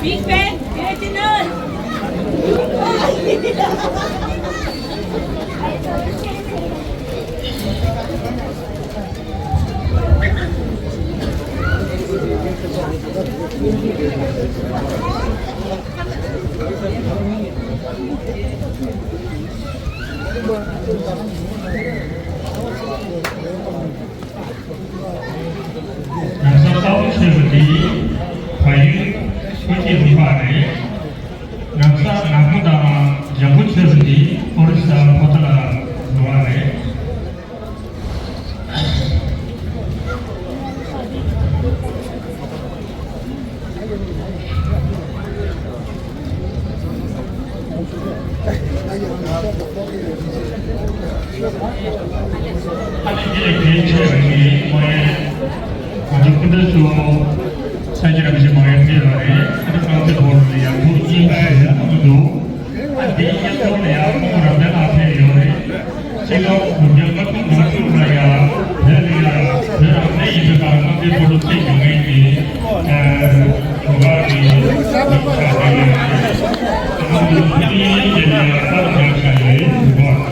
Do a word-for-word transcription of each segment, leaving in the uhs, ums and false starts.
Big Bang Original. ནང་ས་ལྟ་བུ་ཆེ་བ་དེ་ཕ་ཡུལ་ཆོས་ཀྱི་རུ་ཁག་རེད། ནང་ས་ནག་པོ་དང་ལྗང་པོ་ཆེ་བ་དེ་ཨོ་རི་ས་ཕོ་ཐ་ལ་རུ་ཁག་རེད། ཨ་ནི་འདི་ལས་གལ་ཆེ་བ་ཞིག་མ་ཡིན། ང་ཚོ་སྐུ་མདུན་ཚོ་ས་སྐྱ་རིན་པོ་ཆེ་མ་ཡིན་ཕེབས་པ་རེད། ཨ་ནི་རྐང་རྩེད་སྤོ་ལོ་ལ་ཡག་ཐོག་ཅིག་ཕེབས་ཡོང་གི་འདུག་ཨ་འདི་མཉམ་དུ་ལ་ཡང་ཁོང་རབ་གནས་ལགས་ཕེབས་ཡོད་རེད། སྤྱི་ཁྱབ་དགུ་བརྒྱ་ལྔ་བཅུ་ང་དྲུག་ལ་ཡང་བོད་ལ་ཡང་བོད་རང་བཙན་ཡིན་པའི་སྐོར་རྣམ་འགྲེལ་པོ་ཏོ་ཕེབས་ཡོང་མཁན་གྱི་ཨ་བོད་པ་གི་མི་ཆ་ཚང་ཡོད་རེད། ཁོང་ཚོ་ཕུལ་ཡིན་གྱི་ལ་ཡང་བསམ་བྱ་བྱ་ཡོད་རེད།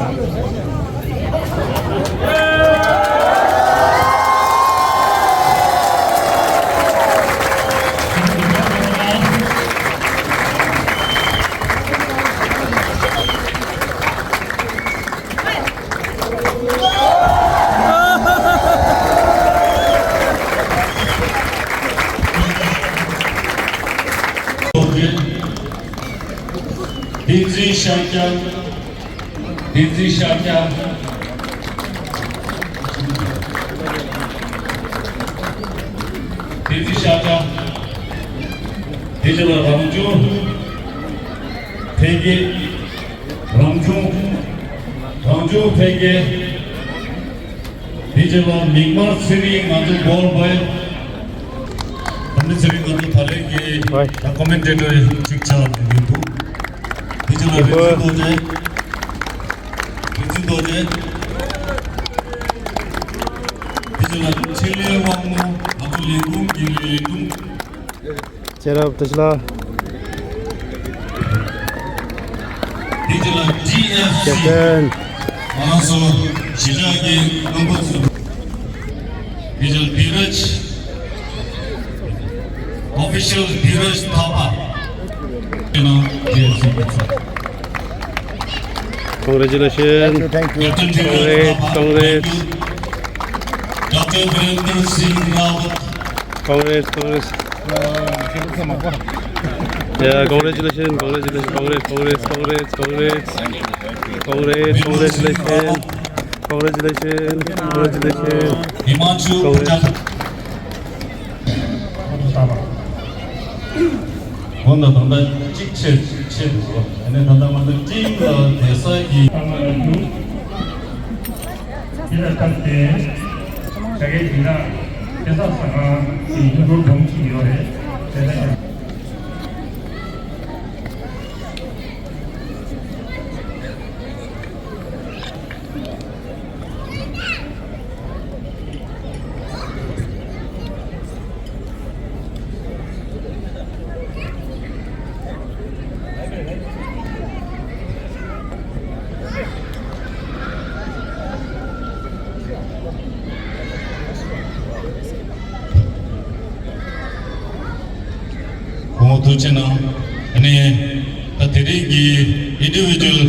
བསྟན་འཛིན་ཤཱཀྱ། བསྟན་འཛིན་ཤཱཀྱ། བསྟན་འཛིན་ཤཱཀྱ། དེ་རྗེས་ལ་རང་བྱུང་འཕེལ་རྒྱས། རང་བྱུང་། རང་བྱུང་འཕེལ་རྒྱས། དེ་རྗེས་ལ་མིག་དམར་ཚེ་རིང་ང་ཚོ་འགོར་བས། ད་ནི་ཚེ་རིང་ང་ཚོ་ད་ལན་གྱི་ད་ཀོ་མེན་ཊེ་ཊར་གཅིག་ཆགས་ཡོད་འདུག་དེ་རྗེས་ལ་རིག་འཛིན་རྡོ་རྗེ། རིག་འཛིན་རྡོ་རྗེ། དེ་རྗེས་ལ་ཆེད་ལས་དབང་མོ་ང་ཚོ་ལས་ཁུངས་ཀྱི་ལས་དྲུང་། ཆེ་རབ་བཀྲ་ཤིས་ལགས། དེ་རྗེས་ལ་ཌི་ཨེཕ་སི། ང་རང་ཚོ་གཞིས་ཆགས་ཀྱི་རྣམ་པ་ཚོ། དེ་རྗེས་ལ་དྷི་རཇ། ཨོ་ཕི་ཤལ་དྷི་རཇ་ཐ་པ། ཁྱེད་རྣམས་ཀྱིས་གཟིགས་པ་ཚོ། Congratulations. Thank you, thank you. Congrats, congrats. Doctor Virendra Singh Rawat. Congrats, congrats. Yeah, congratulations, congratulations, congrats, congrats, congrats, congrats. Congrats, congratulations. Congratulations, congratulations. Himanshu Congrats. Prajapati. འོ་ན་ད་ལྟ་གཅིག་ཆེ་ཆེ་འདུག་ཨ་ནི་ད་ལྟ་ང་ཚོ་ཀྲིང་ལ་བསྡད་ས་གི་དེ་ལ་བརྟེན་ཏེ་བྱ་དགའི་སྦྱིན་བདག་སྐལ་བཟང་ཟ་ཁང་གི་ཡུལ་སྐོར་སྦོམ་ཅིག་ཡོད་རེད། དེ་ལ། ཐུགས་རྗེ་གནང་། ཨ་ནི་ད་དེ་རིང་གི་ཨིན་ཌི་བི་ཇུ་ཨལ་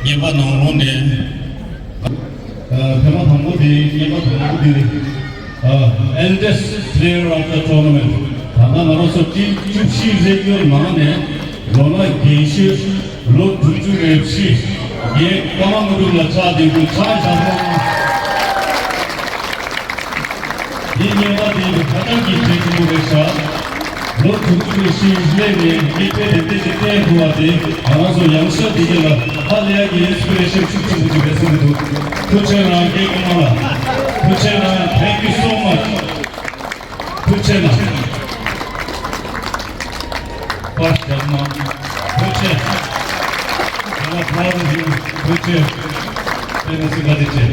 རྔན་པ་ནང་ལོགས་ནས། ཨ། ཐེངས་མ་དང་པོ་དེ། རྔན་པ་དང་པོ་དེ། ཨ། Eldest Player of the Tournament། ད་ལྟ་ང་རང་ཚོ་ཊིམ་བཅུ་བཞི་རེ་ཡོད་ནང་ནས་ལོ་ན་རྒན་ཤོས། ལོ་དྲུག་ཅུ་རེ་བཞི། རྒན་ཀརྨ་དངོས་གྲུབ་ལགས་ཕྱག་དེ་ཚོ་ཕྱག་བཞག་སོང་། འདི་རྔན་པ་དེ་ཧ་ཅང་གི་གལ་ཆེན་པོ་རེད་ཤག་ལོ་དྲུག་ཅུ་རེ་བཞི་སླེབས་ནས་མིག་དཔེ་དེ་འདྲ་ཞིག་བསྟན་ཐུབ་པ་དེ་ང་རང་ཚོ་ཡང་ཤ་དེ་ག་ལ་ཧ་ལས་ཀྱི་ཨིན་སི་པི་རེ་ཤན་ཤུགས་ཆེན་པོ་ཅིག་རེད་བསམ་གྱི་འདུག་ཐུགས་རྗེ་གནང་རྒན་ཀརྨ་ལགས། ཐུགས་རྗེ་གནང་། Thank you so much། ཐུགས་རྗེ་གནང་། པར་རྒྱབ་གནང་། ཐུགས་རྗེ། I'm proud of you། ཐུགས་རྗེ། དཔེ་མི་སྲིད་བཀའ་དྲིན་ཆེ།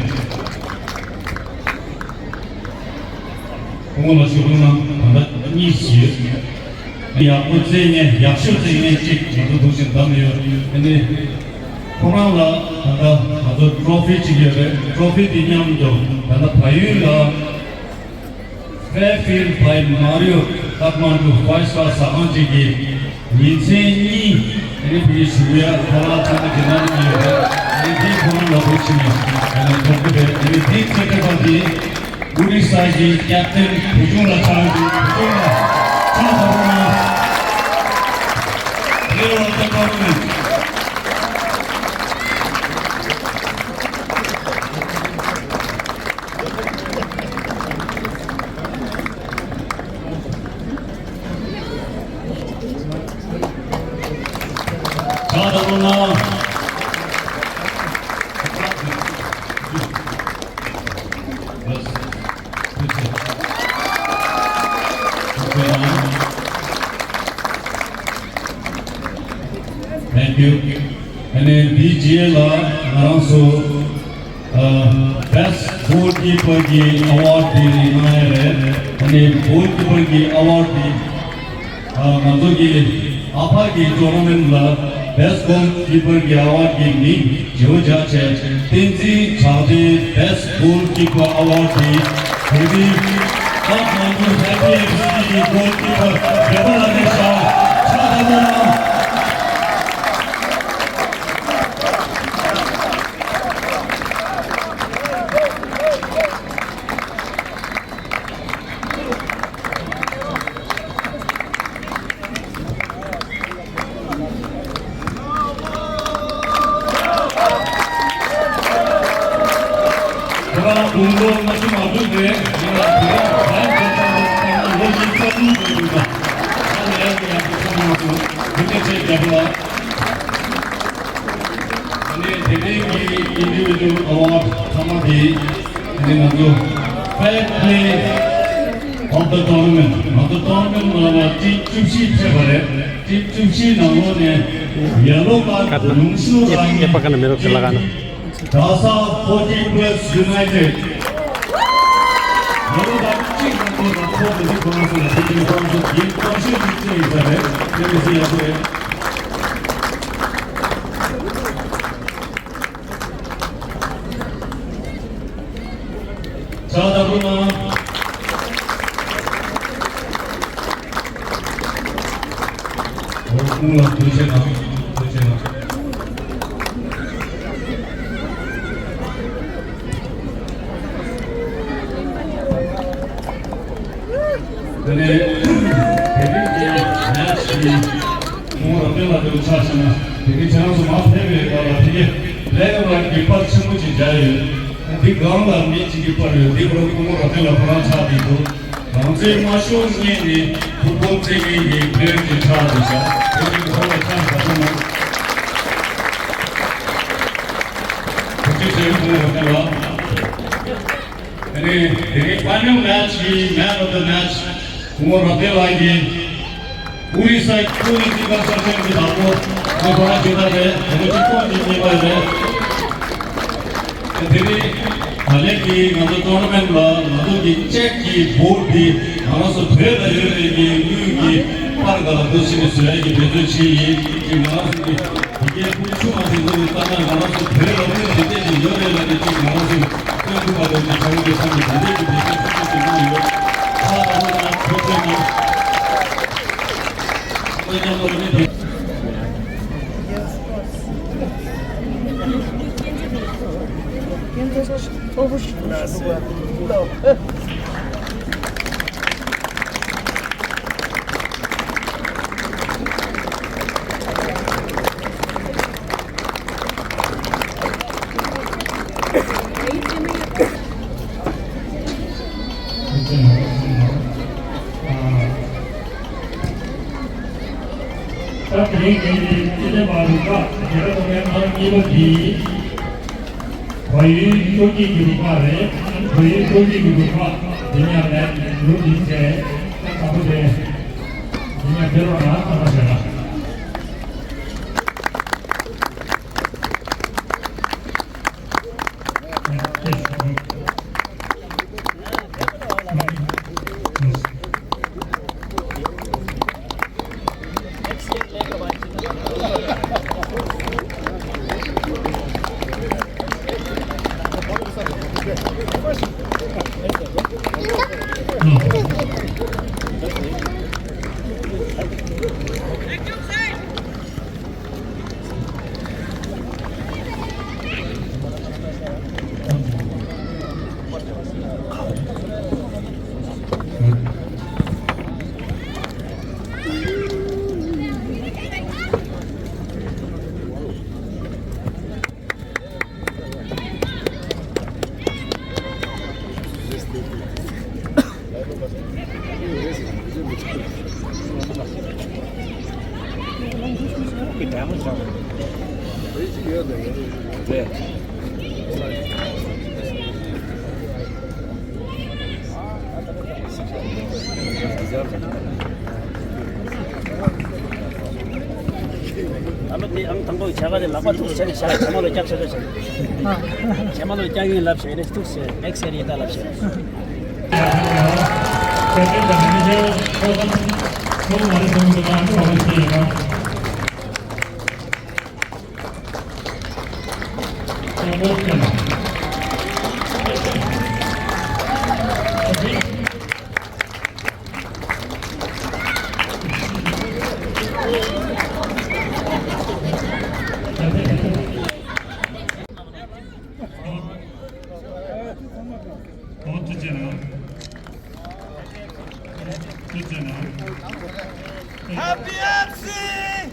སྐུ་ངོ་ལ་ཞུ་སྐུལ་གནང་། ད་ལྟ་གཉིས་ཤིག་ཡོད། ཡག་པོ་རྩེད་མཁན། ཡག་ཤོས་རྩེད་མཁན་གཅིག་ང་ཚོ་འདུག་བཞིན་བདམས་ཡོད། ཨ་ནི་ཁོ་རང་ལ་ད་ལྟ་ང་ཚོ་ཊོ་ཕི་གཅིག་ཡོད་རེད། ཊོ་ཕི་དེ་མཉམ་དུ་ད་ལྟ་བལ་ཡུལ་ལ་Fairfield by Marriott Kathmandu five star ཟ་ཁང་གཅིག་གི་ཉིན་མཚན་གཉིས་ཨ་ནི་བོད་ཀྱི་ཞུ་ཡ་ཁ་ལག་ཚང་མ་ཇི་ནང་ཡོད་རེད། ཨ་ནི་དེ་ཁོ་རང་ལ་བོད་ཕྱི་ནས་ཨ་ནི་ཐོབ་གི་རེད། ཨ་ནི་དེ་རྩེད་འགྲན་པ་དེ་ཨོ་རི་ས་གི་ཀེབ་ཏན་བུ་ཆུང་ལ་ཆགས་ཀྱི། བུ་ཆུང་ལ་ཆགས་ཐུབ་ན། Player of the Tournament། ཕྱག་བརྡབ་རོགས་གནང་། Thank you. ཨ་ནི་དེའི་རྗེས་ལ་ང་རང་ཚོ། ཨ། Best Goalkeeper གི་ཨ་ཝརཌ་དེ་གནང་ཡ་རེད། ཨ་ནི་Goalkeeper གི་ཨ་ཝརཌ་དེ། ཨ། ང་ཚོ་གི་ཨ་ཕ་གི་ཊོར་ན་མེནཊ་ལ་Best Goalkeeper གི་ཨ་ཝརཌ་གི་མིང་བརྗེ་པོ་བྱས། བསྟན་འཛིན་གྲགས་ཅན་Best Goalkeeper ཨ་ཝརཌ་དེ་དེ་རིང་ཨ་ང་ཚོ་ཧེ་པི་ཨེཕ་སི་གི་Goalkeeper བདེ་པོ་ལ་རེད་ཤག་ཕྱག་བརྡབ་རོགས་གནང་། ཁོ་རང་དགུང་ལོ་ལྔ་བཅུ་ང་དྲུག་རེད། ཡིན་ལ་དེ་རིང་བན་རྒྱལ་ཚང་དུ་བཏང་ན་ལོ་ཉི་ཤུ་རྩ་གཉིས་ལ་འགྲོ་འདུག་ཨ་ནི་ཡག་གི་ཡག་གི་ཚང་མ་ཚོ་ཐུགས་རྗེ་ཆེ། རྒྱལ་པོ་ལགས། ཨ་ནི་དེ་རིང་གི་ཨིན་ཌི་བི་ཇུ་ཨལ་ཨ་ཝརཌ་ཚང་མ་དེ། ཨ་ནི་ང་ཚོ་Fair Play of the Tournament། ང་ཚོ་ཊོར་ན་མེནཊ་ནང་ལ་ཊིམ་བཅུ་བཞི་ཕེབས་པ་རེད། ཊིམ་བཅུ་བཞི་ནང་ལོགས་ནས་ཡེ་ལོ་ཀརཌ་ཉུང་ཤོས་རང་གི་ཊིམ་གྲྭ་ས་forty plus United། ཡེ་ལོ་ཀརཌ་གཅིག་ནང་ལོགས་ནས་ཁོ་ཚོ་འདི་ཁོ་རང་ཚོ་ལ་དེ་འདྲའི་ཁོ་རང་ཚོ་རྒྱན་གཏམ་ཤོས་ཀྱི་རྩེད་ཡིན་ས་རེད། དེ་མི་སྲིད་ཡག་པོ་རེད། ཕྱག་བརྡབ་རོགས་གནང་། འོ། ཁོང་ལ་ཐུགས་རྗེ་གནང་། ཐུགས་རྗེ་གནང་། དེ་ནས་དེ་རིང་གི་མེཆ་འདི་སྐུ་ངོ་རབ་བརྟན་ལགས་འདིར་ཆ་བཞག་ན། དེ་རིང་ཁྱེད་རང་ཚོ་མར་ཕེབས་པའི་སྐབས་ལ་ཕ་གི་ལེགས་ཡོང་ལ་གི་པར་ཆེན་པོ་ཅིག་བཞག་ཡོད། འདི་སྒང་ལ་མི་གཅིག་གི་པར་ཡོད། འདི་ཁོ་རང་སྐུ་ངོ་རབ་བརྟན་ལགས་ཁོ་རང་ཆགས་བསྡད་འདུག་ང་ཚོའི་དམར་ཤོག་གཉིས་ནི་ཕུཊ་ཧྥོལ་རྩེད་མཁན་གྱི་པི་ལེ་ཡར་ཅིག་ཆགས་འདུག་ཤག་དེ་རིང་ཁོ་ལ་ཆ་བཞག་སོང་ན། ཐུགས་རྗེ་ཆེ། སྐུ་ངོ་རབ་བརྟན་ལགས། དེ་ནས་དེ་རིང་ཕ་ནེལ་མེཆ་གི་Man of the Match སྐུ་ངོ་རབ་བརྟན་ལགས་ཀྱིས་ཨོ་རི་ས་ཀུ་ནི་ཏི་ཀ་སར་ཆེན་གྱི་བདག་པོ་ངོ་ཁོ་རང་ཇི་ལྟར་རེད། དེ་ཚོ་གཅིག་པོ་གཉིས་གཉིས་པ་རེད། དེ་རིང་ད་ལན་གྱི་ང་ཚོ་ཊོར་ན་མེནཊ་ལ་ང་ཚོ་གི་ཅེཀ་གི་བོར་ཌི་འདི་ང་རང་ཚོ་བོད་ལ་ཡོད་པའི་གི་དངུལ་གྱི་པར་འགའ་ལ་འདུ་ཕྱིན་ནས་བཟོ་ཡ་གི་འབད་བརྩོན་བྱས་ཡིན། དེ་ང་རང་ཚོ་གི་དེ་གའི་ཕུལ་ཆུང་བ་དེ་ཚོ་ལྟར་ན་ང་རང་ཚོ་བོད་ལ་དངུལ་དེ་འདྲས་ཀྱི་ཡོད་རེད་ལབ་ནས་ཅིག་ང་རང་ཚོ་སྟོན་ཐུབ་པ་དང་ཅིག་བྱ་བའི་གི་ཐོག་ནས་དེ་འདྲས་ཀྱི་འབད་བརྩོན་ཐུབ་ཐུབ་ཅིག་གནང་ཡོད། ཕྱག་བརྡབ་རོགས་གནང་། ཐུགས་རྗེ་གནང་། ད་དེ་རིང་འདིའི་སྤྱི་ཚོགས་པ་རུ་ཁག་བརྒྱ་དང་ལྔ་པ་གཉིས་པ་འདི་བལ་ཡུལ་སྟོད་རྒྱུད་ཀྱི་རུ་ཁག་རེད། བལ་ཡུལ་སྟོད་རྒྱུད་ཀྱི་རུ་ཁག་འདི་ཉག་ནས་ལུག་འདི་བྱས་ད་དང་པོ་དེ་འདི་ཉག་དེ་རོགས་ན་ཐ་མ་བྱས་ན། ཨ་ལོ་དེ་ཨང་དང་པོ་བྱ་བ་དེ་ལག་པ་ཐུག་བྱས་ནས་བྱ་བྱ་མ་ལོ་རྒྱབ་བྱས་ཏེ་བྱས། བྱ་མ་ལོ་རྒྱག་ཡིན་ལབ་བྱས་ནས་ཐུག་བྱས་མེག་སེར་ཡིན་ད་ལབ་བྱས། Happy M C!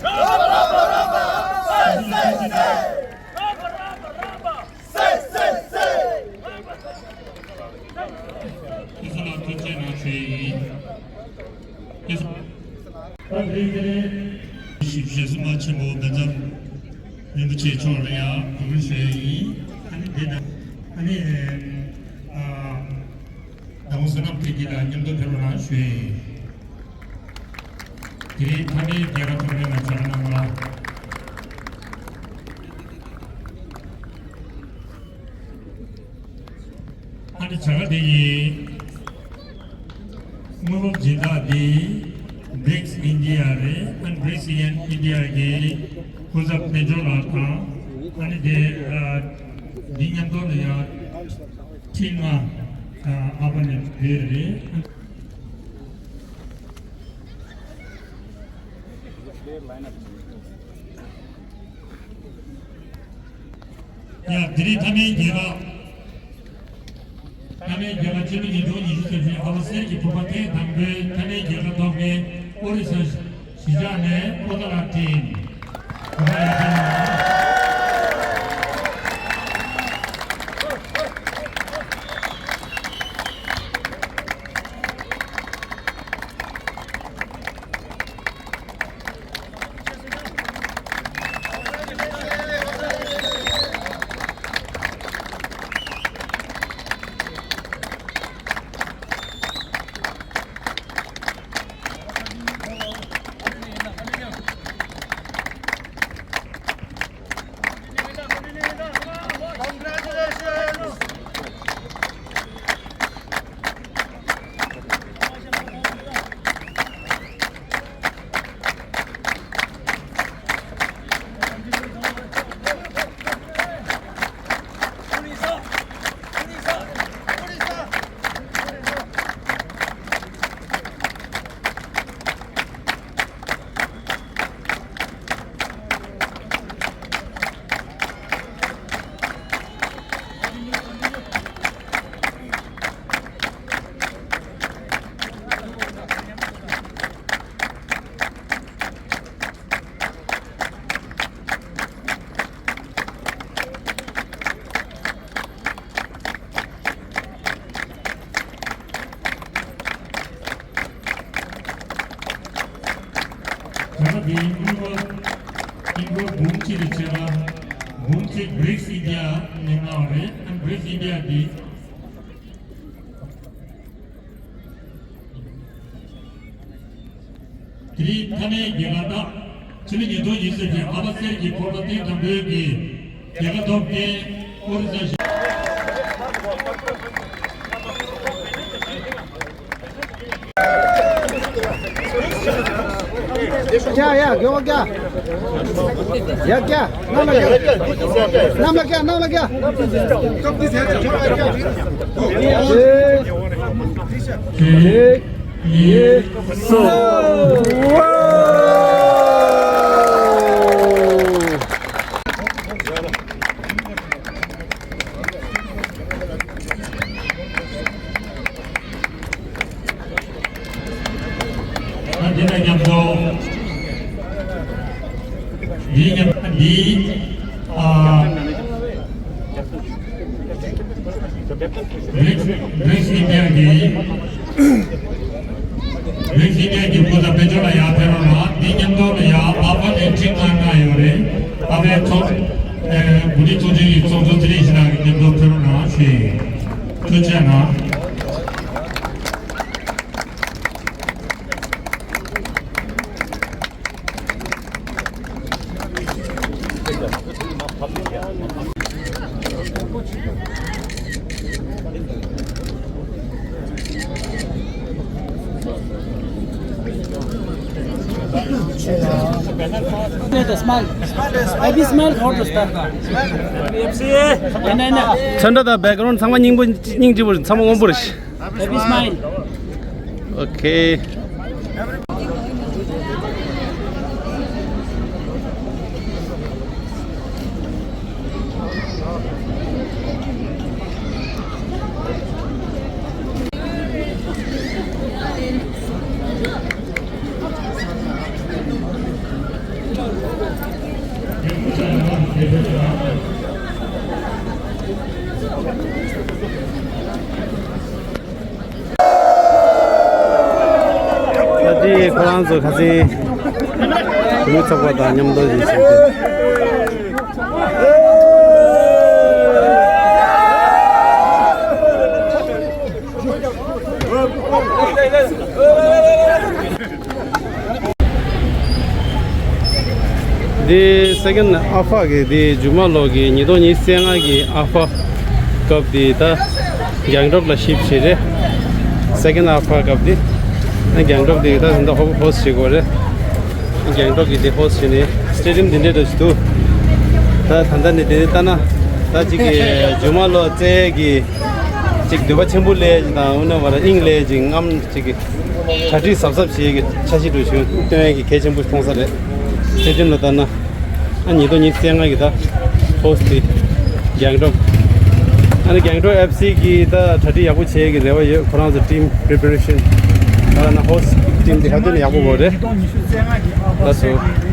Ramba, ramba, ramba! Say, say, say! Ramba, ramba, ramba! Say, say, say! ཁྱེད་ཚོ་ལ་ཐུགས་རྗེ་གནང་ཞུ་ཡི་ཡིན། ཁྱེད་ཚོ། ད་རིང་འདིར་ཞིབ་བཤེར་སྲུང་མ་ཆེན་པོ་བདེ་འཇམ་རིན་པོ་ཆེ་མཆོག་ལ་ཡང་གུས་བཀུར་ཞུ་ཡི་ཡིན། ཨ་ནི་འདི་ན་ཨ་ནི་ཨ། ཟླ་བ་བསོད་ནམས་འཕེལ་རྒྱས་ལ་མཉམ་དུ་ཕེབས་རོགས་གནང་ཞུ་ཡི། དེ་རིང་མཐའ་མའི་རྒྱལ་ཁ་ཐོབ་མཁན་ལ་བྱ་དགའ་གནང་བ། ཨ་ནི་བྱ་དགའ་དེ་ཡི་དངོས་འབབ་སྦྱིན་བདག་འདི་བྷི་རིགས་ཨིན་ཌི་ཡ་རེད། ཨ་ནི་བྷི་རིགས་ཨིན་ཌི་ཡ་གི་སྐུ་ཚབ་དཔལ་འབྱོར་ལགས་དང་ཨ་ནི་དེ་འདི་མཉམ་དུ་ལ་ཡང་། ཁྲི་ལྔ། ཨ་ཕ་ནས་བོད་རེད། ཡ་དེ་རིང་མཐའ་མའི་རྒྱལ་ཁ། མཐའ་མའི་རྒྱལ་ཁ་སྤྱི་ལོ་ཉིས་སྟོང་ཉི་ཤུ་རྩ་བཞི་ཨ་ཕ་གསེར་གྱི་ཕུར་པ་ཐེངས་དང་པོའི་མཐའ་མའི་རྒྱལ་ཁ་ཐོབ་མཁན་ཨོ་རི་ས། གཞིས་ཆགས་ནས་པོ་ཏཱ་ལ་བསྟན། ད་ལྟ་དེའི་དངུལ་སྒོར་དངུལ་སྒོར་འབུམ་གཅིག་ལས་བྱས་ན་འབུམ་གཅིག་བྷི་རིགས་ཨིན་ཌི་ཡ་ནས་མངགས་པ་རེད། ཨ་བྷི་རིགས་ཨིན་ཌི་ཡ་འདི་དེ་རིང་ཐ་མའི་རྒྱལ་ཁ་བཏགས། ཕྱི་ལོ་ཉིས་སྟོང་ཉི་ཤུ་རྩ་བཞི་ཨ་ཕ་གསེར་གྱི་ཕོར་པ་སྟེང་དང་པོའི་གི་རྒྱལ་ཁ་ཐོབ་མཁན་ཨོ་རི་ས་ཞིག་ཡ་ཡ་གོ་ག་ཡ་ག་ནམ་ལ་ག་ནམ་ལ་ག་ནམ་ལ་ག་གཅིག་གཉིས་གསུམ། ད་འདི་དང་མཉམ་དུ། འདི་མཉམ་འདི། ཨ། བྷི་རིགས་བྷི་རིགས་ཨིན་ཌི་ཡ་གི། བྷི་རིགས་ཨིན་ཌི་ཡ་གི་སྐུ་ཚབ་དཔལ་འབྱོར་ལ་ཡར་ཕེབས་རོགས་གནང་། འདི་མཉམ་དུ་ལ་ཡར་ཨ་ཕ་ནས་ཁྲིམས་ཁང་ནང་ཡོད་རེད། ཨ་ཕའི་ཚོགས། ཨེ། འགོ་ཁྲིད་ཚོགས་ཆུང་གི་ཚོགས་གཙོ་ཚེ་རིང་ཞིག་ལགས་ཀྱིས་མཉམ་དུ་ཕེབས་རོགས་གནང་ཞེས་ཐུགས་རྗེ་གནང་། Smile. Happy smile for the star. ཚོན་ཁྲ་དང་བེག་གྷ་རའུན་ཌི་ཚང་མ་སྙིང་པོ་སྙིང་རྗེ་པོ་རེད། ཚང་མ་སྔོན་པོ་རེད། Happy smile. Okay. ད་དེ་ཁོ་རང་ཚོ་ཁ་སང་བུ་མོའི་ཚོགས་པ་དང་མཉམ་དུ་ཡིན་ཟེར་ཏེ། འདི་སེ་ཀེན་ཌི་ཨལ་ཕ་གི་འདི་མཇུག་མ་ལོག་གི་ཉིས་སྟོང་ཉི་ཤུ་རྩ་ལྔ་གི་ཨལ་ཕ་ཀབ་འདི་ད་གྷེང་ཊོག་ལ་ཤིབ་བྱས་རེད། སེ་ཀེན་ཌི་ཨལ་ཕ་ཀབ་འདི་ཨ་གྷེང་ཊོག་འདི་ད་ད་ཧོ་ཧོ་སི་ཊི་བྱེད་དགོས་རེད། གྷེང་ཊོག་གི་འདི་ཧོ་སི་ཊི་བྱས་ནས་སི་ཊེ་ཌི་ཡམ་འདི་འདྲས་འདྲ་ཞིག་འདུག་ད་ད་ལྟ་ནས་འདི་ལྟ་ན་ད་ཅིག་གི་མཇུག་མ་ལོག་རྩེ་གི་ཅིག་འདོད་པ་ཆེན་པོ་སླེབས་ཡ་ཅིག་དང་། འོ་ན་བར་དབྱིངས་སླེབས་ཡ་ཅིག་ངམ་ཅིག་གི་གྲ་སྒྲིག་གཟབ་གཟབ་བྱེད་ཀྱི་འཆར་གཞི་འདྲ་ཞིག་བཏོན་ཡ་གི་གལ་ཆེན་པོ་མཐོང་ས་རེད། སི་ཊེ་ཌི་ཡམ་ལ་ལྟ་ན་ཨ་ཉིས་སྟོང་ཉི་ཤུ་རྩ་ལྔ་གི་ད་ཧོ་སི་ཊི་གྷེང་ཊོག་ཨ་ནི་གྷེང་ཊོག་ཨེཕ་སི་གི་ད་གྲ་སྒྲིག་ཡག་པོ་བྱེད་ཀྱི་རེ་བ་ཡོད། ཁོ་རང་ཚོ་ཊིམ་པི་རི་པེ་རེ་ཤན་ད་ལྟ་ན་ཧོ་སི་ཊི་ཊིམ་དེ་ག་དུས་ནས་ཡག་པོ་ཡོད་རེད། ལགས་སོ།